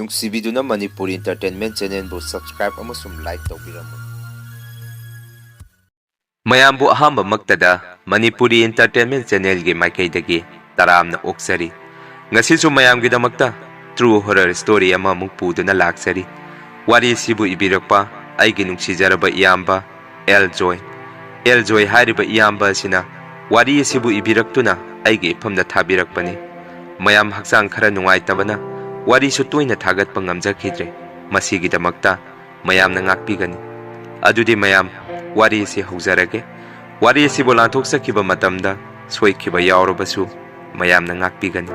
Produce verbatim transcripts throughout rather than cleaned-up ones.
ꯅꯨꯡꯁꯤꯕꯤꯗꯨꯅ Manipuri Entertainment Channelꯕꯨ subscribe ꯑꯃꯁꯨꯡ like ꯇꯧꯕꯤꯔꯝꯃꯨ꯫ ꯃꯌꯥꯝꯕꯨ ꯑꯍꯥꯟꯕꯃꯛꯇꯗ Manipuri Entertainment Channelꯒꯤ ꯃꯥꯏꯀꯩꯗꯒꯤ ꯇꯔꯥꯝꯅ ꯑꯣꯛꯆꯔꯤ꯫ ꯉꯁꯤꯁꯨ ꯃꯌꯥꯝꯒꯤꯗꯃꯛꯇ true horror story ꯑꯃꯃꯨꯛ ꯄꯨꯗꯨꯅ ꯂꯥꯛꯆꯔꯤ꯫ ꯋꯥꯔꯤꯁꯤꯕꯨ ꯏꯕꯤꯔꯛꯄ ꯑꯩꯒꯤ ꯅꯨꯡꯁꯤꯖꯔꯕ ꯏꯌꯥꯝꯕ ꯑꯦꯜ ꯖꯣꯏ꯫ ꯑꯦꯜ ꯖꯣꯏ ꯍꯥꯏꯔꯤꯕ ꯏꯌꯥꯝꯕ ꯑꯁꯤꯅ ꯋꯥꯔꯤ ꯑꯁꯤꯕꯨ ꯏꯕꯤꯔꯛꯇꯨꯅ ꯑꯩꯒꯤ ꯏꯐꯝꯗ ꯊꯥꯕꯤꯔꯛꯄꯅꯤ꯫ ꯃꯌꯥꯝ ꯍꯛꯆꯥꯡ ꯈꯔ ꯅꯨꯡꯉꯥꯏꯇꯕꯅ ꯋꯥꯔꯤꯁꯨ ꯇꯣꯏꯅ ꯊꯥꯒꯠꯄ ꯉꯝꯖꯈꯤꯗ꯭ꯔꯦ꯫ ꯃꯁꯤꯒꯤꯗꯃꯛꯇ ꯃꯌꯥꯝꯅ ꯉꯥꯛꯄꯤꯒꯅꯤ꯫ ꯑꯗꯨꯗꯤ ꯃꯌꯥꯝ, ꯋꯥꯔꯤ ꯑꯁꯤ ꯍꯧꯖꯔꯒꯦ꯫ ꯋꯥꯔꯤ ꯑꯁꯤꯕꯨ ꯂꯥꯟꯊꯣꯛꯆꯈꯤꯕ ꯃꯇꯝꯗ ꯁꯣꯏꯈꯤꯕ ꯌꯥꯎꯔꯕꯁꯨ ꯃꯌꯥꯝꯅ ꯉꯥꯛꯄꯤꯒꯅꯤ꯫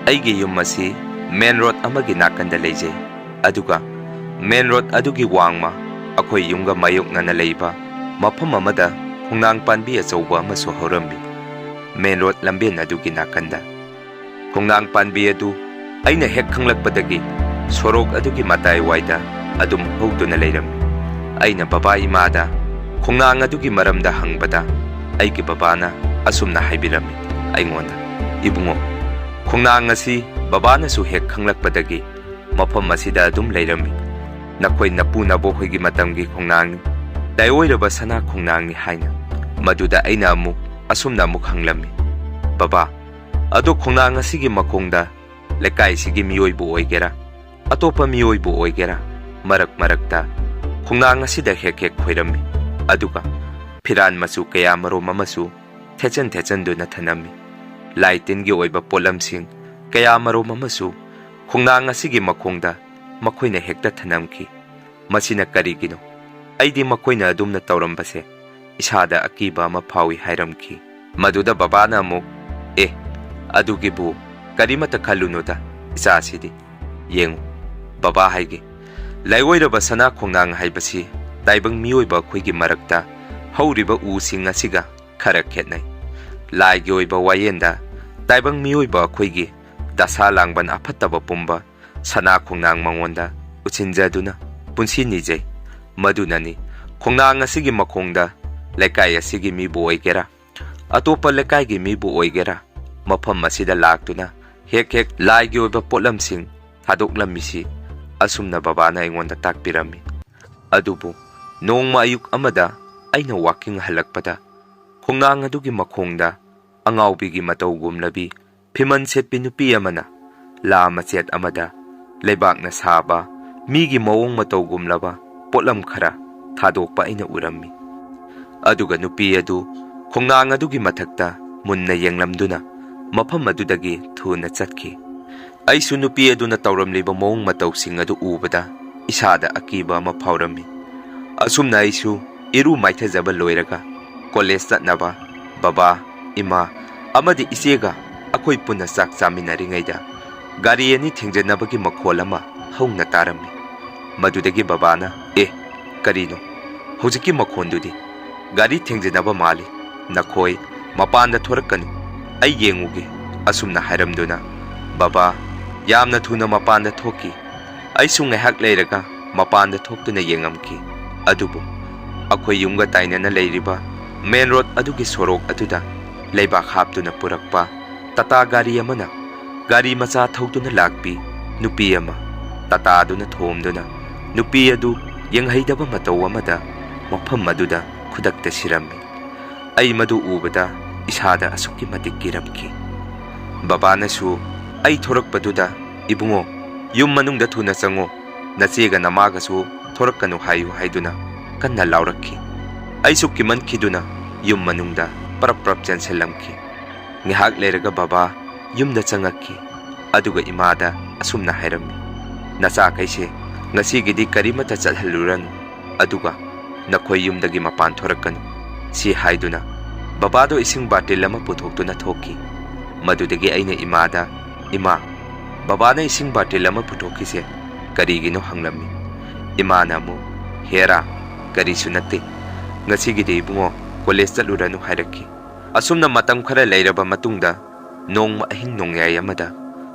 ꯑꯩꯒꯤ ꯌꯨꯝ ꯑꯁꯤ main road ꯑꯃꯒꯤ ꯅꯥꯀꯟꯗ ꯂꯩꯖꯩ, ꯑꯗꯨꯒ main road ꯑꯗꯨꯒꯤ ꯋꯥꯡꯃ ꯑꯩꯈꯣꯏ ꯌꯨꯝꯒ ꯃꯥꯌꯣꯛꯅꯅ ꯂꯩꯕ ꯃꯐꯝ ꯑꯃꯗ ꯈꯣꯡꯅꯥꯡ ꯄꯥꯟꯕꯤ ꯑꯆꯧꯕ ꯑꯃꯁꯨ ꯍꯧꯔꯝꯃꯤ꯫ Main road ꯂꯝꯕꯦꯟ ꯑꯗꯨꯒꯤ ꯅꯥꯀꯟꯗ ꯈꯣꯡꯅꯥꯡ ꯄꯥꯟꯕꯤ ꯑꯗꯨ ꯑꯩꯅ ꯍꯦꯛ ꯈꯪꯂꯛꯄꯗꯒꯤ ꯁꯣꯔꯣꯛ ꯑꯗꯨꯒꯤ ꯃꯇꯥꯏꯋꯥꯏꯗ ꯑꯗꯨꯝ ꯍꯧꯗꯨꯅ ꯂꯩꯔꯝꯃꯤ꯫ ꯑꯩꯅ ꯕꯕꯥ ꯏꯃꯥꯗ ꯈꯣꯡꯅꯥꯡ ꯑꯗꯨꯒꯤ ꯃꯔꯝꯗ ꯍꯪꯕꯗ ꯑꯩꯒꯤ ꯕꯕꯥꯅ ꯑꯁꯨꯝꯅ ꯍꯥꯏꯕꯤꯔꯝꯃꯤ ꯑꯩꯉꯣꯟꯗ, "ꯏꯕꯨꯡꯉꯣ, ꯈꯣꯡꯅꯥꯡ ꯑꯁꯤ ꯕꯕꯥꯅꯁꯨ ꯍꯦꯛ ꯈꯪꯂꯛꯄꯗꯒꯤ ꯃꯐꯝ ꯑꯁꯤꯗ ꯑꯗꯨꯝ ꯂꯩꯔꯝꯃꯤ꯫ ꯅꯈꯣꯏ ꯅꯄꯨ ꯅꯕꯣꯛꯍꯣꯏꯒꯤ ꯃꯇꯝꯒꯤ ꯈꯣꯡꯅꯥꯡꯅꯤ, ꯂꯥꯏꯑꯣꯏꯔꯕ ꯁꯅꯥ ꯈꯣꯡꯅꯥꯡꯅꯤ" ꯍꯥꯏꯅ꯫ ꯃꯗꯨꯗ ꯑꯩꯅ ꯑꯃꯨꯛ ꯑꯁꯨꯝꯅ ꯑꯃꯨꯛ ꯍꯪꯂꯝꯃꯤ, "ꯕꯕꯥ, ꯑꯗꯣ ꯈꯣꯡꯅꯥꯡ ꯑꯁꯤꯒꯤ ꯃꯈꯣꯡꯗ ꯂꯩꯀꯥꯏꯁꯤꯒꯤ ꯃꯤꯑꯣꯏꯕꯨ ꯑꯣꯏꯒꯦꯔꯥ, ꯑꯇꯣꯞꯄ ꯃꯤꯑꯣꯏꯕꯨ ꯑꯣꯏꯒꯦꯔꯥ, ꯃꯔꯛ ꯃꯔꯛꯇ ꯈꯣꯡꯅꯥꯡ ꯑꯁꯤꯗ ꯍꯦꯛ ꯍꯦꯛ ꯈꯣꯏꯔꯝꯃꯤ, ꯑꯗꯨꯒ ꯐꯤꯔꯥꯟ ꯃꯆꯨ ꯀꯌꯥ ꯃꯔꯣꯝ ꯑꯃꯁꯨ ꯊꯦꯠꯆꯟ ꯊꯦꯠꯆꯟꯗꯨꯅ ꯊꯅꯝꯃꯤ꯫ ꯂꯥꯏ ꯇꯤꯟꯒꯤ ꯑꯣꯏꯕ ꯄꯣꯠꯂꯝꯁꯤꯡ ꯀꯌꯥ ꯃꯔꯣꯝ ꯑꯃꯁꯨ ꯈꯣꯡꯅꯥꯡ ꯑꯁꯤꯒꯤ ꯃꯈꯣꯡꯗ ꯃꯈꯣꯏꯅ ꯍꯦꯛꯇ ꯊꯅꯝꯈꯤ꯫ ꯃꯁꯤꯅ ꯀꯔꯤꯒꯤꯅꯣ? ꯑꯩꯗꯤ ꯃꯈꯣꯏꯅ ꯑꯗꯨꯝꯅ ꯇꯧꯔꯝꯕꯁꯦ ꯏꯁꯥꯗ ꯑꯀꯤꯕ ꯑꯃ ꯐꯥꯎꯏ" ꯍꯥꯏꯔꯝꯈꯤ꯫ ꯃꯗꯨꯗ ꯕꯕꯥꯅ ꯑꯃꯨꯛ, "ꯑꯦ, ꯑꯗꯨꯒꯤꯕꯨ ꯀꯔꯤꯃꯠꯇ ꯈꯜꯂꯨꯅꯨꯗ, ꯏꯆꯥꯁꯤꯗꯤ꯫ ꯌꯦꯡꯉꯨ, ꯕꯕꯥ ꯍꯥꯏꯒꯦ, ꯂꯥꯏꯑꯣꯏꯔꯕ ꯁꯅꯥ ꯈꯣꯡꯅꯥꯡ ꯍꯥꯏꯕꯁꯤ ꯇꯥꯏꯕꯪ ꯃꯤꯑꯣꯏꯕ ꯑꯩꯈꯣꯏꯒꯤ ꯃꯔꯛꯇ ꯍꯧꯔꯤꯕ ꯎꯁꯤꯡ ꯑꯁꯤꯒ ꯈꯔ ꯈꯦꯠꯅꯩ꯫ ꯂꯥꯏꯒꯤ ꯑꯣꯏꯕ ꯋꯥꯌꯦꯜꯗ ꯇꯥꯏꯕꯪ ꯃꯤꯑꯣꯏꯕ ꯑꯩꯈꯣꯏꯒꯤ ꯗꯁꯥ ꯂꯥꯡꯕꯟ ꯑꯐꯠꯇꯕ ꯄꯨꯝꯕ ꯁꯅꯥ ꯈꯣꯡꯅꯥꯡ ꯃꯉꯣꯟꯗ ꯎꯠꯁꯤꯟꯖꯗꯨꯅ ꯄꯨꯟꯁꯤ ꯅꯤꯖꯩ꯫ ꯃꯗꯨꯅꯅꯤ ꯈꯣꯡꯅꯥꯡ ꯑꯁꯤꯒꯤ ꯃꯈꯣꯡꯗ ꯂꯩꯀꯥꯏ ꯑꯁꯤꯒꯤ ꯃꯤꯕꯨ ꯑꯣꯏꯒꯦꯔꯥ, ꯑꯇꯣꯞꯄ ꯂꯩꯀꯥꯏꯒꯤ ꯃꯤꯕꯨ ꯑꯣꯏꯒꯦꯔꯥ, ꯃꯐꯝ ꯑꯁꯤꯗ ꯂꯥꯛꯇꯨꯅ ꯍꯦꯛ ꯍꯦꯛ ꯂꯥꯏꯒꯤ ꯑꯣꯏꯕ ꯄꯣꯠꯂꯝꯁꯤꯡ ꯊꯥꯗꯣꯛꯂꯝꯃꯤꯁꯤ ꯑꯁꯨꯝꯅ ꯕꯕꯥꯅ ꯑꯩꯉꯣꯟꯗ ꯇꯥꯛꯄꯤꯔꯝꯃꯤ꯫ ꯑꯗꯨꯕꯨ ꯅꯣꯡꯃ ꯑꯌꯨꯛ ꯑꯃꯗ ꯑꯩꯅ ꯋꯥꯀꯤꯡ ꯍꯜꯂꯛꯄꯗ ꯈꯣꯡꯅꯥꯡ ꯑꯗꯨꯒꯤ ꯃꯈꯣꯡꯗ ꯑꯉꯥꯎꯕꯤꯒꯤ ꯃꯇꯧꯒꯨꯝꯂꯕꯤ ꯐꯤꯃꯟ ꯁꯦꯠꯄꯤ ꯅꯨꯄꯤ ꯑꯃꯅ ꯂꯥ ꯃꯆꯦꯠ ꯑꯃꯗ ꯂꯩꯕꯥꯛꯅ ꯁꯥꯕ ꯃꯤꯒꯤ ꯃꯑꯣꯡ ꯃꯇꯧꯒꯨꯝꯂꯕ ꯄꯣꯠꯂꯝ ꯈꯔ ꯊꯥꯗꯣꯛꯄ ꯑꯩꯅ ꯎꯔꯝꯃꯤ꯫ ꯑꯗꯨꯒ ꯅꯨꯄꯤ ꯑꯗꯨ ꯈꯣꯡꯅꯥꯡ ꯑꯗꯨꯒꯤ ꯃꯊꯛꯇ ꯃꯨꯟꯅ ꯌꯦꯡꯂꯝꯗꯨꯅ ꯃꯐꯝ ꯑꯗꯨꯗꯒꯤ ꯊꯨꯅ ꯆꯠꯈꯤ꯫ ꯑꯩꯁꯨ ꯅꯨꯄꯤ ꯑꯗꯨꯅ ꯇꯧꯔꯝꯂꯤꯕ ꯃꯑꯣꯡ ꯃꯇꯧꯁꯤꯡ ꯑꯗꯨ ꯎꯕꯗ ꯏꯁꯥꯗ ꯑꯀꯤꯕ ꯑꯃ ꯐꯥꯎꯔꯝꯃꯤ꯫ ꯑꯁꯨꯝꯅ ꯑꯩꯁꯨ ꯏꯔꯨ ꯃꯥꯏꯊꯖꯕ ꯂꯣꯏꯔꯒ ꯀꯣꯂꯦꯖ ꯆꯠꯅꯕ ꯕꯕꯥ, ꯏꯃꯥ ꯑꯃꯗꯤ ꯏꯆꯦꯒ ꯑꯩꯈꯣꯏ ꯄꯨꯟꯅ ꯆꯥꯛ ꯆꯥꯃꯤꯟꯅꯔꯤꯉꯩꯗ ꯒꯥꯔꯤ ꯑꯅꯤ ꯊꯦꯡꯖꯤꯟꯅꯕꯒꯤ ꯃꯈꯣꯜ ꯑꯃ ꯍꯧꯅ ꯇꯥꯔꯝꯃꯤ꯫ ꯃꯗꯨꯗꯒꯤ ꯕꯕꯥꯅ, "ꯑꯦ, ꯀꯔꯤꯅꯣ ꯍꯧꯖꯤꯛꯀꯤ ꯃꯈꯣꯟꯗꯨꯗꯤ? ꯒꯥꯔꯤ ꯊꯦꯡꯖꯤꯟꯅꯕ ꯃꯥꯜꯂꯤ꯫ ꯅꯈꯣꯏ ꯃꯄꯥꯟꯗ ꯊꯣꯔꯛꯀꯅꯨ, ꯑꯩ ꯌꯦꯡꯉꯨꯒꯦ," ꯑꯁꯨꯝꯅ ꯍꯥꯏꯔꯝꯗꯨꯅ ꯕꯕꯥ ꯌꯥꯝꯅ ꯊꯨꯅ ꯃꯄꯥꯟꯗ ꯊꯣꯛꯈꯤ꯫ ꯑꯩꯁꯨ ꯉꯥꯏꯍꯥꯛ ꯂꯩꯔꯒ ꯃꯄꯥꯟꯗ ꯊꯣꯛꯇꯨꯅ ꯌꯦꯡꯉꯝꯈꯤ꯫ ꯑꯗꯨꯕꯨ ꯑꯩꯈꯣꯏ ꯌꯨꯝꯒ ꯇꯥꯏꯅꯅ ꯂꯩꯔꯤꯕ ꯃꯦꯟ ꯔꯣꯗ ꯑꯗꯨꯒꯤ ꯁꯣꯔꯣꯛ ꯑꯗꯨꯗ ꯂꯩꯕꯥꯛ ꯍꯥꯞꯇꯨꯅ ꯄꯨꯔꯛꯄ ꯇꯥꯇꯥ ꯒꯥꯔꯤ ꯑꯃꯅ ꯒꯥꯔꯤ ꯃꯆꯥ ꯊꯧꯗꯨꯅ ꯂꯥꯛꯄꯤ ꯅꯨꯄꯤ ꯑꯃ ꯇꯥꯇꯥꯗꯨꯅ ꯊꯣꯝꯗꯨꯅ ꯅꯨꯄꯤ ꯑꯗꯨ ꯌꯦꯡꯍꯩꯗꯕ ꯃꯇꯧ ꯑꯃꯗ ꯃꯐꯝ ꯑꯗꯨꯗ ꯈꯨꯗꯛꯇ ꯁꯤꯔꯝꯃꯤ꯫ ꯑꯩ ꯃꯗꯨ ꯎꯕꯗ ꯏꯁꯥꯗ ꯑꯁꯨꯛꯀꯤ ꯃꯇꯤꯛ ꯀꯤꯔꯝꯈꯤ꯫ ꯕꯕꯥꯅꯁꯨ ꯑꯩ ꯊꯣꯔꯛꯄꯗꯨꯗ, "ꯏꯕꯨꯡꯉꯣ, ꯌꯨꯝ ꯃꯅꯨꯡꯗ ꯊꯨꯅ ꯆꯪꯉꯣ, ꯅꯆꯦꯒ ꯅꯃꯥꯒꯁꯨ ꯊꯣꯔꯛꯀꯅꯨ ꯍꯥꯏꯌꯨ" ꯍꯥꯏꯗꯨꯅ ꯀꯟꯅ ꯂꯥꯎꯔꯛꯈꯤ꯫ ꯑꯩꯁꯨ ꯀꯤꯃꯟꯈꯤꯗꯨꯅ ꯌꯨꯝ ꯃꯅꯨꯡꯗ ꯄꯔꯞ ꯄꯔꯞ ꯆꯦꯟꯁꯤꯜꯂꯝꯈꯤ꯫ ꯉꯥꯏꯍꯥꯛ ꯂꯩꯔꯒ ꯕꯕꯥ ꯌꯨꯝꯗ ꯆꯪꯉꯛꯈꯤ꯫ ꯑꯗꯨꯒ ꯏꯃꯥꯗ ꯑꯁꯨꯝꯅ ꯍꯥꯏꯔꯝꯃꯤ, "ꯅꯆꯥꯈꯩꯁꯦ ꯉꯁꯤꯒꯤꯗꯤ ꯀꯔꯤꯃꯠꯇ ꯆꯠꯍꯜꯂꯨꯔꯅꯨ, ꯑꯗꯨꯒ ꯅꯈꯣꯏ ꯌꯨꯝꯗꯒꯤ ꯃꯄꯥꯟ ꯊꯣꯔꯛꯀꯅꯨ" ꯁꯤ ꯍꯥꯏꯗꯨꯅ ꯕꯕꯥꯗꯣ ꯏꯁꯤꯡ ꯕꯥꯔꯇꯤꯜ ꯑꯃ ꯄꯨꯊꯣꯛꯇꯨꯅ ꯊꯣꯛꯈꯤ꯫ ꯃꯗꯨꯗꯒꯤ ꯑꯩꯅ ꯏꯃꯥꯗ, "ꯏꯃꯥ, ꯕꯕꯥꯅ ꯏꯁꯤꯡ ꯕꯥꯔꯇꯤꯜ ꯑꯃ ꯄꯨꯊꯣꯛꯈꯤꯁꯦ ꯀꯔꯤꯒꯤꯅꯣ?" ꯍꯪꯂꯝꯃꯤ꯫ ꯏꯃꯥꯅ ꯑꯃꯨꯛ, "ꯍꯦꯔꯥ, ꯀꯔꯤꯁꯨ ꯅꯠꯇꯦ, ꯉꯁꯤꯒꯤꯗꯤ ꯏꯕꯨꯡꯉꯣ ꯀꯣꯂꯦꯖ ꯆꯠꯂꯨꯔꯅꯨ" ꯍꯥꯏꯔꯛꯈꯤ꯫ ꯑꯁꯨꯝꯅ ꯃꯇꯝ ꯈꯔ ꯂꯩꯔꯕ ꯃꯇꯨꯡꯗ ꯅꯣꯡꯃ ꯑꯍꯤꯡ ꯅꯣꯡꯌꯥꯏ ꯑꯃꯗ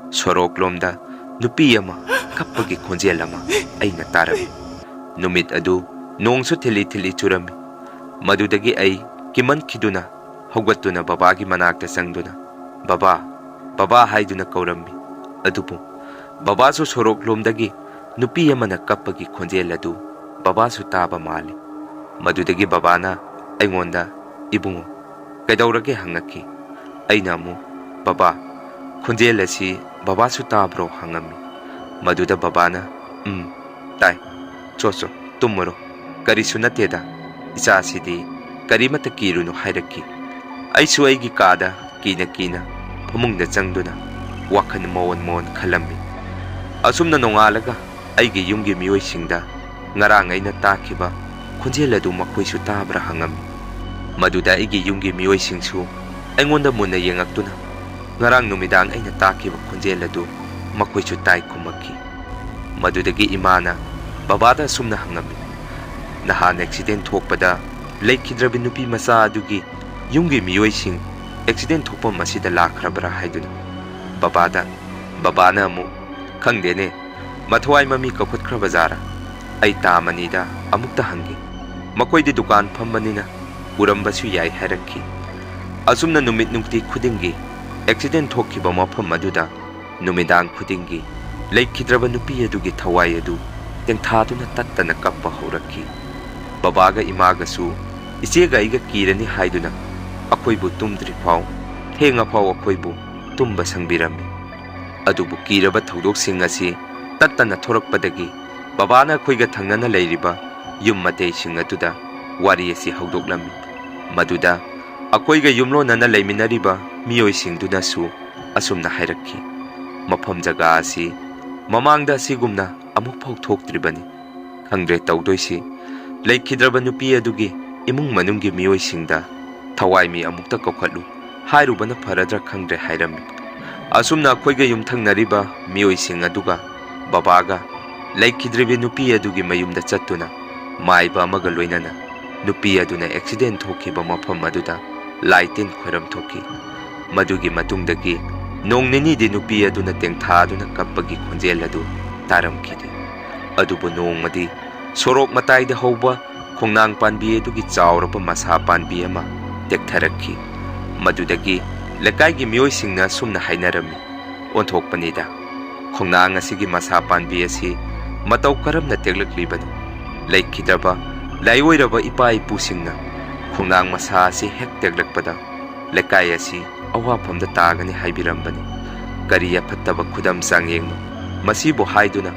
ꯁꯣꯔꯣꯛꯂꯣꯝꯗ ꯅꯨꯄꯤ ꯑꯃ ꯀꯞꯄꯒꯤ ꯈꯣꯟꯖꯦꯜ ꯑꯃ ꯑꯩꯅ ꯇꯥꯔꯝꯃꯤ꯫ ꯅꯨꯃꯤꯠ ꯑꯗꯨ ꯅꯣꯡꯁꯨ ꯊꯤꯜꯂꯤ ꯊꯤꯜꯂꯤ ꯆꯨꯔꯝꯃꯤ꯫ ꯃꯗꯨꯗꯒꯤ ꯑꯩ ꯀꯤꯃꯟꯈꯤꯗꯨꯅ ꯍꯧꯒꯠꯇꯨꯅ ꯕꯕꯥꯒꯤ ꯃꯅꯥꯛꯇ ꯆꯪꯗꯨꯅ, "ꯕꯕꯥ, ꯕꯕꯥ" ꯍꯥꯏꯗꯨꯅ ꯀꯧꯔꯝꯃꯤ꯫ ꯑꯗꯨꯕꯨ ꯕꯕꯥꯁꯨ ꯁꯣꯔꯣꯛꯂꯣꯝꯗꯒꯤ ꯅꯨꯄꯤ ꯑꯃꯅ ꯀꯞꯄꯒꯤ ꯈꯣꯟꯖꯦꯜ ꯑꯗꯨ ꯕꯕꯥꯁꯨ ꯇꯥꯕ ꯃꯥꯜꯂꯤ꯫ ꯃꯗꯨꯗꯒꯤ ꯕꯕꯥꯅ ꯑꯩꯉꯣꯟꯗ, "ꯏꯕꯨꯡꯉꯣ, ꯀꯩꯗꯧꯔꯒꯦ?" ꯍꯪꯉꯛꯈꯤ꯫ ꯑꯩꯅ ꯑꯃꯨꯛ, "ꯕꯕꯥ, ꯈꯣꯟꯖꯦꯜ ꯑꯁꯤ ꯕꯕꯥꯁꯨ ꯇꯥꯕ꯭ꯔꯣ?" ꯍꯪꯉꯝꯃꯤ꯫ ꯃꯗꯨꯗ ꯕꯕꯥꯅ, "ꯎꯝ, ꯇꯥꯏ꯫ ꯆꯣ ꯆꯣ, ꯇꯨꯝꯃꯨꯔꯣ꯫ ꯀꯔꯤꯁꯨ ꯅꯠꯇꯦꯗ, ꯏꯆꯥꯁꯤꯗꯤ ꯀꯔꯤꯃꯠꯇ ꯀꯤꯔꯨꯅꯨ" ꯍꯥꯏꯔꯛꯈꯤ꯫ ꯑꯩꯁꯨ ꯑꯩꯒꯤ ꯀꯥꯗ ꯀꯤꯅ ꯀꯤꯅ ꯐꯃꯨꯡꯗ ꯆꯪꯗꯨꯅ ꯋꯥꯈꯜ ꯃꯑꯣꯟ ꯃꯑꯣꯟ ꯈꯜꯂꯝꯃꯤ꯫ ꯑꯁꯨꯝꯅ ꯅꯣꯡꯉꯥꯜꯂꯒ ꯑꯩꯒꯤ ꯌꯨꯝꯒꯤ ꯃꯤꯑꯣꯏꯁꯤꯡꯗ ꯉꯔꯥꯡ ꯑꯩꯅ ꯇꯥꯈꯤꯕ ꯈꯣꯟꯖꯦꯜ ꯑꯗꯨ ꯃꯈꯣꯏꯁꯨ ꯇꯥꯕ꯭ꯔꯥ ꯍꯪꯉꯝꯃꯤ꯫ ꯃꯗꯨꯗ ꯑꯩꯒꯤ ꯌꯨꯝꯒꯤ ꯃꯤꯑꯣꯏꯁꯤꯡꯁꯨ ꯑꯩꯉꯣꯟꯗ ꯃꯨꯟꯅ ꯌꯦꯡꯉꯛꯇꯨꯅ ꯉꯔꯥꯡ ꯅꯨꯃꯤꯗꯥꯡ ꯑꯩꯅ ꯇꯥꯈꯤꯕ ꯈꯣꯟꯖꯦꯜ ꯑꯗꯨ ꯃꯈꯣꯏꯁꯨ ꯇꯥꯏ ꯈꯨꯝꯃꯛꯈꯤ꯫ ꯃꯗꯨꯗꯒꯤ ꯏꯃꯥꯅ ꯕꯕꯥꯗ ꯑꯁꯨꯝꯅ ꯍꯪꯉꯝꯃꯤ, "ꯅꯍꯥꯟ ꯑꯦꯛꯁꯤꯗꯦꯟ ꯊꯣꯛꯄꯗ ꯂꯩꯈꯤꯗ꯭ꯔꯕꯤ ꯅꯨꯄꯤ ꯃꯆꯥ ꯑꯗꯨꯒꯤ ꯌꯨꯝꯒꯤ ꯃꯤꯑꯣꯏꯁꯤꯡ ꯑꯦꯛꯁꯤꯗꯦꯟ ꯊꯣꯛꯐꯝ ꯑꯁꯤꯗ ꯂꯥꯛꯈ꯭ꯔꯕ꯭ꯔꯥ?" ꯍꯥꯏꯗꯨꯅ꯫ ꯕꯕꯥꯗ, ꯕꯕꯥꯅ ꯑꯃꯨꯛ, "ꯈꯪꯗꯦꯅꯦ, ꯃꯊꯋꯥꯏ ꯃꯃꯤ ꯀꯧꯈꯠꯈ꯭ꯔꯕ ꯖꯥꯔꯥ? ꯑꯩ ꯇꯥꯝ ꯑꯅꯤꯗ ꯑꯃꯨꯛꯇ ꯍꯪꯒꯦ꯫ ꯃꯈꯣꯏꯗꯤ ꯗꯨꯀꯥꯟ ꯐꯝꯕꯅꯤꯅ ꯎꯔꯝꯕꯁꯨ ꯌꯥꯏ" ꯍꯥꯏꯔꯛꯈꯤ꯫ ꯑꯁꯨꯝꯅ ꯅꯨꯃꯤꯠ ꯅꯨꯡꯇꯤ ꯈꯨꯗꯤꯡꯒꯤ ꯑꯦꯛꯁꯤꯗꯦꯟ ꯊꯣꯛꯈꯤꯕ ꯃꯐꯝ ꯑꯗꯨꯗ ꯅꯨꯃꯤꯗꯥꯡ ꯈꯨꯗꯤꯡꯒꯤ ꯂꯩꯈꯤꯗ꯭ꯔꯕ ꯅꯨꯄꯤ ꯑꯗꯨꯒꯤ ꯊꯋꯥꯏ ꯑꯗꯨ ꯇꯦꯡꯊꯥꯗꯨꯅ ꯇꯠꯇꯅ ꯀꯞꯄ ꯍꯧꯔꯛꯈꯤ꯫ ꯕꯕꯥꯒ ꯏꯃꯥꯒꯁꯨ ꯏꯆꯦꯒ ꯑꯩꯒ ꯀꯤꯔꯅꯤ ꯍꯥꯏꯗꯨꯅ ꯑꯩꯈꯣꯏꯕꯨ ꯇꯨꯝꯗ꯭ꯔꯤꯐꯥꯎ, ꯊꯦꯡꯉꯐꯥꯎ ꯑꯩꯈꯣꯏꯕꯨ ꯇꯨꯝꯕ ꯁꯪꯕꯤꯔꯝꯃꯤ꯫ ꯑꯗꯨꯕꯨ ꯀꯤꯔꯕ ꯊꯧꯗꯣꯛꯁꯤꯡ ꯑꯁꯤ ꯇꯠꯇꯅ ꯊꯣꯔꯛꯄꯗꯒꯤ ꯕꯕꯥꯅ ꯑꯩꯈꯣꯏꯒ ꯊꯪꯅꯅ ꯂꯩꯔꯤꯕ ꯌꯨꯝ ꯃꯇꯩꯁꯤꯡ ꯑꯗꯨꯗ ꯋꯥꯔꯤ ꯑꯁꯤ ꯍꯧꯗꯣꯛꯂꯝꯃꯤ꯫ ꯃꯗꯨꯗ ꯑꯩꯈꯣꯏꯒ ꯌꯨꯝꯂꯣꯟꯅꯅ ꯂꯩꯃꯤꯟꯅꯔꯤꯕ ꯃꯤꯑꯣꯏꯁꯤꯡꯗꯨꯅꯁꯨ ꯑꯁꯨꯝꯅ ꯍꯥꯏꯔꯛꯈꯤ, "ꯃꯐꯝ ꯖꯒꯥ ꯑꯁꯤ ꯃꯃꯥꯡꯗ ꯑꯁꯤꯒꯨꯝꯅ ꯑꯃꯨꯛꯐꯥꯎ ꯊꯣꯛꯇ꯭ꯔꯤꯕꯅꯤ꯫ ꯈꯪꯗ꯭ꯔꯦ ꯇꯧꯗꯣꯏꯁꯤ꯫ ꯂꯩꯈꯤꯗ꯭ꯔꯕ ꯅꯨꯄꯤ ꯑꯗꯨꯒꯤ ꯏꯃꯨꯡ ꯃꯅꯨꯡꯒꯤ ꯃꯤꯑꯣꯏꯁꯤꯡꯗ ꯊꯋꯥꯏ ꯃꯤ ꯑꯃꯨꯛꯇ ꯀꯧꯈꯠꯂꯨ ꯍꯥꯏꯔꯨꯕꯅ ꯐꯔꯗ꯭ꯔꯥ ꯈꯪꯗ꯭ꯔꯦ" ꯍꯥꯏꯔꯝꯃꯤ꯫ ꯑꯁꯨꯝꯅ ꯑꯩꯈꯣꯏꯒ ꯌꯨꯝꯊꯪꯅꯔꯤꯕ ꯃꯤꯑꯣꯏꯁꯤꯡ ꯑꯗꯨꯒ ꯕꯕꯥꯒ ꯂꯩꯈꯤꯗ꯭ꯔꯤꯕꯤ ꯅꯨꯄꯤ ꯑꯗꯨꯒꯤ ꯃꯌꯨꯝꯗ ꯆꯠꯇꯨꯅ ꯃꯥꯏꯕ ꯑꯃꯒ ꯂꯣꯏꯅꯅ ꯅꯨꯄꯤ ꯑꯗꯨꯅ ꯑꯦꯛꯁꯤꯗꯦꯟ ꯊꯣꯛꯈꯤꯕ ꯃꯐꯝ ꯑꯗꯨꯗ ꯂꯥꯏ ꯇꯤꯟ ꯈꯣꯏꯔꯝ ꯊꯣꯛꯈꯤ꯫ ꯃꯗꯨꯒꯤ ꯃꯇꯨꯡꯗꯒꯤ ꯅꯣꯡ ꯅꯤꯅꯤꯗꯤ ꯅꯨꯄꯤ ꯑꯗꯨꯅ ꯇꯦꯡꯊꯥꯗꯨꯅ ꯀꯞꯄꯒꯤ ꯈꯣꯟꯖꯦꯜ ꯑꯗꯨ ꯇꯥꯔꯝꯈꯤꯗꯦ꯫ ꯑꯗꯨꯕꯨ ꯅꯣꯡꯃꯗꯤ ꯁꯣꯔꯣꯛ ꯃꯇꯥꯏꯗ ꯍꯧꯕ ꯈꯣꯡꯅꯥꯡ ꯄꯥꯟꯕꯤ ꯑꯗꯨꯒꯤ ꯆꯥꯎꯔꯕ ꯃꯁꯥ ꯄꯥꯟꯕꯤ ꯑꯃ ꯇꯦꯛꯊꯔꯛꯈꯤ꯫ ꯃꯗꯨꯗꯒꯤ ꯂꯩꯀꯥꯏꯒꯤ ꯃꯤꯑꯣꯏꯁꯤꯡꯅ ꯑꯁꯨꯝꯅ ꯍꯥꯏꯅꯔꯝꯃꯤ, "ꯑꯣꯟꯊꯣꯛꯄꯅꯤꯗ, ꯈꯣꯡꯅꯥꯡ ꯑꯁꯤꯒꯤ ꯃꯁꯥ ꯄꯥꯟꯕꯤ ꯑꯁꯤ ꯃꯇꯧ ꯀꯔꯝꯅ ꯇꯦꯛꯂꯛꯂꯤꯕꯅꯣ? ꯂꯩꯈꯤꯗ꯭ꯔꯕ ꯂꯥꯏꯑꯣꯏꯔꯕ ꯏꯄꯥ ꯏꯄꯨꯁꯤꯡꯅ ꯈꯣꯡꯅꯥꯡ ꯃꯁꯥ ꯑꯁꯤ ꯍꯦꯛ ꯇꯦꯛꯂꯛꯄꯗ ꯂꯩꯀꯥꯏ ꯑꯁꯤ ꯑꯋꯥꯐꯝꯗ ꯇꯥꯒꯅꯤ ꯍꯥꯏꯕꯤꯔꯝꯕꯅꯤ꯫ ꯀꯔꯤ ꯑꯐꯠꯇꯕ ꯈꯨꯗꯝ ꯆꯥꯡꯌꯦꯡꯅꯣ ꯃꯁꯤꯕꯨ?" ꯍꯥꯏꯗꯨꯅ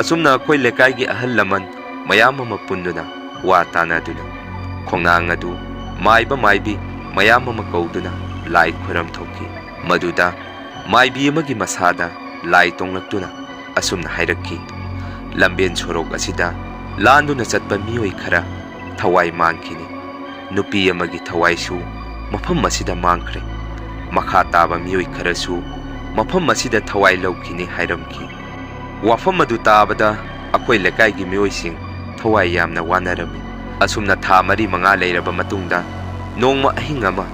ꯑꯁꯨꯝꯅ ꯑꯩꯈꯣꯏ ꯂꯩꯀꯥꯏꯒꯤ ꯑꯍꯜ ꯂꯃꯟ ꯃꯌꯥꯝ ꯑꯃ ꯄꯨꯟꯗꯨꯅ ꯋꯥ ꯇꯥꯅꯗꯨꯅ ꯈꯣꯡꯅꯥꯡ ꯑꯗꯨ ꯃꯥꯏꯕ ꯃꯥꯏꯕꯤ ꯃꯌꯥꯝ ꯑꯃ ꯀꯧꯗꯨꯅ ꯂꯥꯏ ꯈꯣꯏꯔꯝ ꯊꯣꯛꯈꯤ꯫ ꯃꯗꯨꯗ ꯃꯥꯏꯕꯤ ꯑꯃꯒꯤ ꯃꯁꯥꯗ ꯂꯥꯏ ꯇꯣꯡꯂꯛꯇꯨꯅ ꯑꯁꯨꯝꯅ ꯍꯥꯏꯔꯛꯈꯤ, "ꯂꯝꯕꯦꯟ ꯁꯣꯔꯣꯛ ꯑꯁꯤꯗ ꯂꯥꯟꯗꯨꯅ ꯆꯠꯄ ꯃꯤꯑꯣꯏ ꯈꯔ ꯊꯋꯥꯏ ꯃꯥꯡꯈꯤꯅꯤ꯫ ꯅꯨꯄꯤ ꯑꯃꯒꯤ ꯊꯋꯥꯏꯁꯨ ꯃꯐꯝ ꯑꯁꯤꯗ ꯃꯥꯡꯈ꯭ꯔꯦ꯫ ꯃꯈꯥ ꯇꯥꯕ ꯃꯤꯑꯣꯏ ꯈꯔꯁꯨ ꯃꯐꯝ ꯑꯁꯤꯗ ꯊꯋꯥꯏ ꯂꯧꯈꯤꯅꯤ" ꯍꯥꯏꯔꯝꯈꯤ꯫ ꯋꯥꯐꯝ ꯑꯗꯨ ꯇꯥꯕꯗ ꯑꯩꯈꯣꯏ ꯂꯩꯀꯥꯏꯒꯤ ꯃꯤꯑꯣꯏꯁꯤꯡ ꯊꯋꯥꯏ ꯌꯥꯝꯅ ꯋꯥꯅꯔꯝꯃꯤ꯫ ꯑꯁꯨꯝꯅ ꯊꯥ ꯃꯔꯤ ꯃꯉꯥ ꯂꯩꯔꯕ ꯃꯇꯨꯡꯗ ꯅꯣꯡꯃ ꯑꯍꯤꯡ ꯑꯃ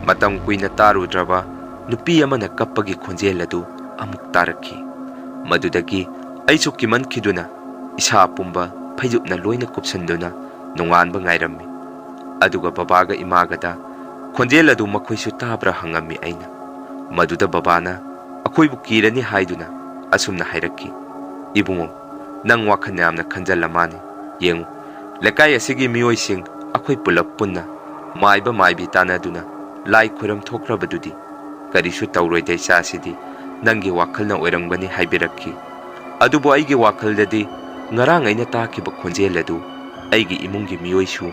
ꯃꯇꯝ ꯀꯨꯏꯅ ꯇꯥꯔꯨꯗ꯭ꯔꯕ ꯅꯨꯄꯤ ꯑꯃꯅ ꯀꯞꯄꯒꯤ ꯈꯣꯟꯖꯦꯜ ꯑꯗꯨ ꯑꯃꯨꯛ ꯇꯥꯔꯛꯈꯤ꯫ ꯃꯗꯨꯗꯒꯤ ꯑꯩꯁꯨ ꯀꯤꯃꯟꯈꯤꯗꯨꯅ ꯏꯁꯥ ꯄꯨꯝꯕ ꯐꯩꯖꯨꯞꯅ ꯂꯣꯏꯅ ꯀꯨꯞꯁꯟꯗꯨꯅ ꯅꯣꯡꯉꯥꯟꯕ ꯉꯥꯏꯔꯝꯃꯤ꯫ ꯑꯗꯨꯒ ꯕꯕꯥꯒ ꯏꯃꯥꯒꯗ ꯈꯣꯟꯖꯦꯜ ꯑꯗꯨ ꯃꯈꯣꯏꯁꯨ ꯇꯥꯕ꯭ꯔꯥ ꯍꯪꯉꯝꯃꯤ ꯑꯩꯅ꯫ ꯃꯗꯨꯗ ꯕꯕꯥꯅ ꯑꯩꯈꯣꯏꯕꯨ ꯀꯤꯔꯅꯤ ꯍꯥꯏꯗꯨꯅ ꯑꯁꯨꯝꯅ ꯍꯥꯏꯔꯛꯈꯤ, "ꯏꯕꯨꯡꯉꯣ, ꯅꯪ ꯋꯥꯈꯜ ꯌꯥꯝꯅ ꯈꯟꯖꯜꯂ ꯃꯥꯅꯤ꯫ ꯌꯦꯡꯉꯨ, ꯂꯩꯀꯥꯏ ꯑꯁꯤꯒꯤ ꯃꯤꯑꯣꯏꯁꯤꯡ ꯑꯩꯈꯣꯏ ꯄꯨꯂꯞ ꯄꯨꯟꯅ ꯃꯥꯏꯕ ꯃꯥꯏꯕꯤ ꯇꯥꯟꯅꯗꯨꯅ ꯂꯥꯏ ꯈꯨꯔꯝ ꯊꯣꯛꯈ꯭ꯔꯕꯗꯨꯗꯤ ꯀꯔꯤꯁꯨ ꯇꯧꯔꯣꯏꯗ ꯏꯆꯥꯁꯤꯗꯤ ꯅꯪꯒꯤ ꯋꯥꯈꯜꯅ ꯑꯣꯏꯔꯝꯒꯅꯤ" ꯍꯥꯏꯕꯤꯔꯛꯈꯤ꯫ ꯑꯗꯨꯕꯨ ꯑꯩꯒꯤ ꯋꯥꯈꯜꯗꯗꯤ ꯉꯔꯥꯡ ꯑꯩꯅ ꯇꯥꯈꯤꯕ ꯈꯣꯟꯖꯦꯜ ꯑꯗꯨ ꯑꯩꯒꯤ ꯏꯃꯨꯡꯒꯤ ꯃꯤꯑꯣꯏꯁꯨ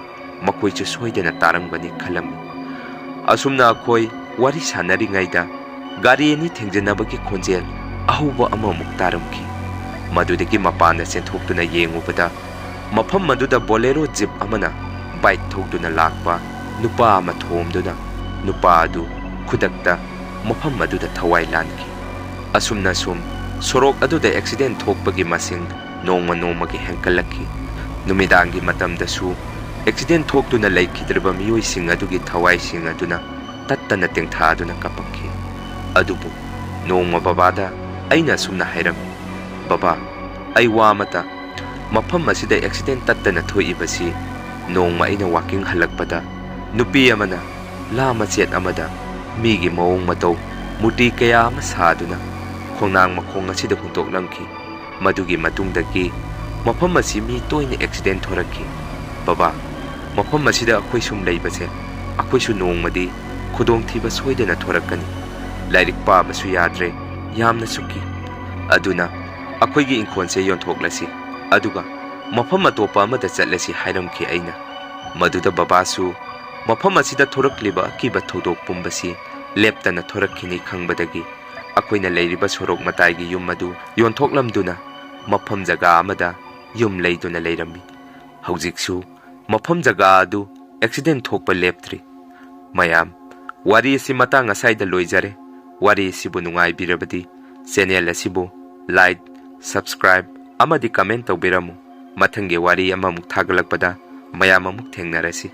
ꯃꯈꯣꯏꯁꯨ ꯁꯣꯏꯗꯅ ꯇꯥꯔꯝꯒꯅꯤ ꯈꯜꯂꯝꯃꯤ꯫ ꯑꯁꯨꯝꯅ ꯑꯩꯈꯣꯏ ꯋꯥꯔꯤ ꯁꯥꯟꯅꯔꯤꯉꯩꯗ ꯒꯥꯔꯤ ꯑꯅꯤ ꯊꯦꯡꯖꯤꯟꯅꯕꯒꯤ ꯈꯣꯟꯖꯦꯜ ꯑꯍꯧꯕ ꯑꯃꯃꯨꯛ ꯇꯥꯔꯝꯈꯤ꯫ ꯃꯗꯨꯗꯒꯤ ꯃꯄꯥꯟꯗ ꯆꯦꯟꯊꯣꯛꯇꯨꯅ ꯌꯦꯡꯉꯨꯕꯗ ꯃꯐꯝ ꯑꯗꯨꯗ ꯕꯣꯂꯦꯔꯣ ꯖꯤꯞ ꯑꯃꯅ ꯕꯥꯏꯛ ꯊꯧꯗꯨꯅ ꯂꯥꯛꯄ ꯅꯨꯄꯥ ꯑꯃ ꯊꯣꯝꯗꯨꯅ ꯅꯨꯄꯥ ꯑꯗꯨ ꯈꯨꯗꯛꯇ ꯃꯐꯝ ꯑꯗꯨꯗ ꯊꯋꯥꯏ ꯂꯥꯟꯈꯤ꯫ ꯑꯁꯨꯝꯅ ꯁꯨꯝ ꯁꯣꯔꯣꯛ ꯑꯗꯨꯗ ꯑꯦꯛꯁꯤꯗꯦꯟ ꯊꯣꯛꯄꯒꯤ ꯃꯁꯤꯡ ꯅꯣꯡꯃ ꯅꯣꯡꯃꯒꯤ ꯍꯦꯟꯀꯠꯂꯛꯈꯤ꯫ ꯅꯨꯃꯤꯗꯥꯡꯒꯤ ꯃꯇꯝꯗꯁꯨ ꯑꯦꯛꯁꯤꯗꯦꯟ ꯊꯣꯛꯇꯨꯅ ꯂꯩꯈꯤꯗ꯭ꯔꯕ ꯃꯤꯑꯣꯏꯁꯤꯡ ꯑꯗꯨꯒꯤ ꯊꯋꯥꯏꯁꯤꯡ ꯑꯗꯨꯅ ꯇꯠꯇꯅ ꯇꯦꯡꯊꯥꯗꯨꯅ ꯀꯞꯄꯛꯈꯤ꯫ ꯑꯗꯨꯕꯨ ꯅꯣꯡꯃ ꯕꯕꯥꯗ ꯑꯩꯅ ꯑꯁꯨꯝꯅ ꯍꯥꯏꯔꯝꯃꯤ, "ꯕꯕꯥ, ꯑꯩ ꯋꯥ ꯑꯃꯇ, ꯃꯐꯝ ꯑꯁꯤꯗ ꯑꯦꯛꯁꯤꯗꯦꯟ ꯇꯠꯇꯅ ꯊꯣꯛꯏꯕꯁꯤ ꯅꯣꯡꯃ ꯑꯩꯅ ꯋꯥꯀꯤꯡ ꯍꯜꯂꯛꯄꯗ ꯅꯨꯄꯤ ꯑꯃꯅ ꯂꯥ ꯃꯆꯦꯠ ꯑꯃꯗ ꯃꯤꯒꯤ ꯃꯑꯣꯡ ꯃꯇꯧ, ꯃꯨꯔꯇꯤ ꯀꯌꯥ ꯑꯃ ꯁꯥꯗꯨꯅ ꯈꯣꯡꯅꯥꯡ ꯃꯈꯣꯡ ꯑꯁꯤꯗ ꯍꯨꯟꯗꯣꯛꯂꯝꯈꯤ꯫ ꯃꯗꯨꯒꯤ ꯃꯇꯨꯡꯗꯒꯤ ꯃꯐꯝ ꯑꯁꯤ ꯃꯤ ꯇꯣꯏꯅ ꯑꯦꯛꯁꯤꯗꯦꯟ ꯊꯣꯔꯛꯈꯤ꯫ "ꯕꯕꯥ, ꯃꯐꯝ ꯑꯁꯤꯗ ꯑꯩꯈꯣꯏ ꯁꯨꯝ ꯂꯩꯕꯁꯦ, ꯑꯩꯈꯣꯏꯁꯨ ꯅꯣꯡꯃꯗꯤ ꯈꯨꯗꯣꯡꯊꯤꯕ ꯁꯣꯏꯗꯅ ꯊꯣꯔꯛꯀꯅꯤ꯫ ꯂꯥꯏꯔꯤꯛ ꯄꯥꯕꯁꯨ ꯌꯥꯗ꯭ꯔꯦ, ꯌꯥꯝꯅꯁꯨ ꯀꯤ꯫ ꯑꯗꯨꯅ ꯑꯩꯈꯣꯏꯒꯤ ꯏꯪꯈꯣꯜꯁꯦ ꯌꯣꯟꯊꯣꯛꯂꯁꯤ, ꯑꯗꯨꯒ ꯃꯐꯝ ꯑꯇꯣꯞꯄ ꯑꯃꯗ ꯆꯠꯂꯁꯤ" ꯍꯥꯏꯔꯝꯈꯤ ꯑꯩꯅ꯫ ꯃꯗꯨꯗ ꯕꯕꯥꯁꯨ ꯃꯐꯝ ꯑꯁꯤꯗ ꯊꯣꯔꯛꯂꯤꯕ ꯑꯀꯤꯕ ꯊꯧꯗꯣꯛ ꯄꯨꯝꯕꯁꯤ ꯂꯦꯞꯇꯅ ꯊꯣꯔꯛꯈꯤꯅꯤ ꯈꯪꯕꯗꯒꯤ ꯑꯩꯈꯣꯏꯅ ꯂꯩꯔꯤꯕ ꯁꯣꯔꯣꯛ ꯃꯇꯥꯏꯒꯤ ꯌꯨꯝ ꯑꯗꯨ ꯌꯣꯟꯊꯣꯛꯂꯝꯗꯨꯅ ꯃꯐꯝ ꯖꯒꯥ ꯑꯃꯗ ꯌꯨꯝ ꯂꯩꯗꯨꯅ ꯂꯩꯔꯝꯃꯤ꯫ ꯍꯧꯖꯤꯛꯁꯨ ꯃꯐꯝ ꯖꯒꯥ ꯑꯗꯨ ꯑꯦꯛꯁꯤꯗꯦꯟ ꯊꯣꯛꯄ ꯂꯦꯞꯇ꯭ꯔꯤ꯫ ꯃꯌꯥꯝ, ꯋꯥꯔꯤ ꯑꯁꯤ ꯃꯇꯥꯡ ꯑꯁꯥꯏꯗ ꯂꯣꯏꯖꯔꯦ꯫ ꯋꯥꯔꯤ ꯑꯁꯤꯕꯨ ꯅꯨꯡꯉꯥꯏꯕꯤꯔꯕꯗꯤ ꯆꯦꯅꯦꯜ ꯑꯁꯤꯕꯨ ꯂꯥꯏꯛ, ꯁꯕꯁꯀ꯭ꯔꯥꯏꯕ ꯑꯃꯗꯤ ꯀꯃꯦꯟ ꯇꯧꯕꯤꯔꯝꯃꯨ꯫ ꯃꯊꯪꯒꯤ ꯋꯥꯔꯤ ꯑꯃꯃꯨꯛ ꯊꯥꯒꯠꯂꯛꯄꯗ ꯃꯌꯥꯝ ꯑꯃꯨꯛ ꯊꯦꯡꯅꯔꯁꯤ꯫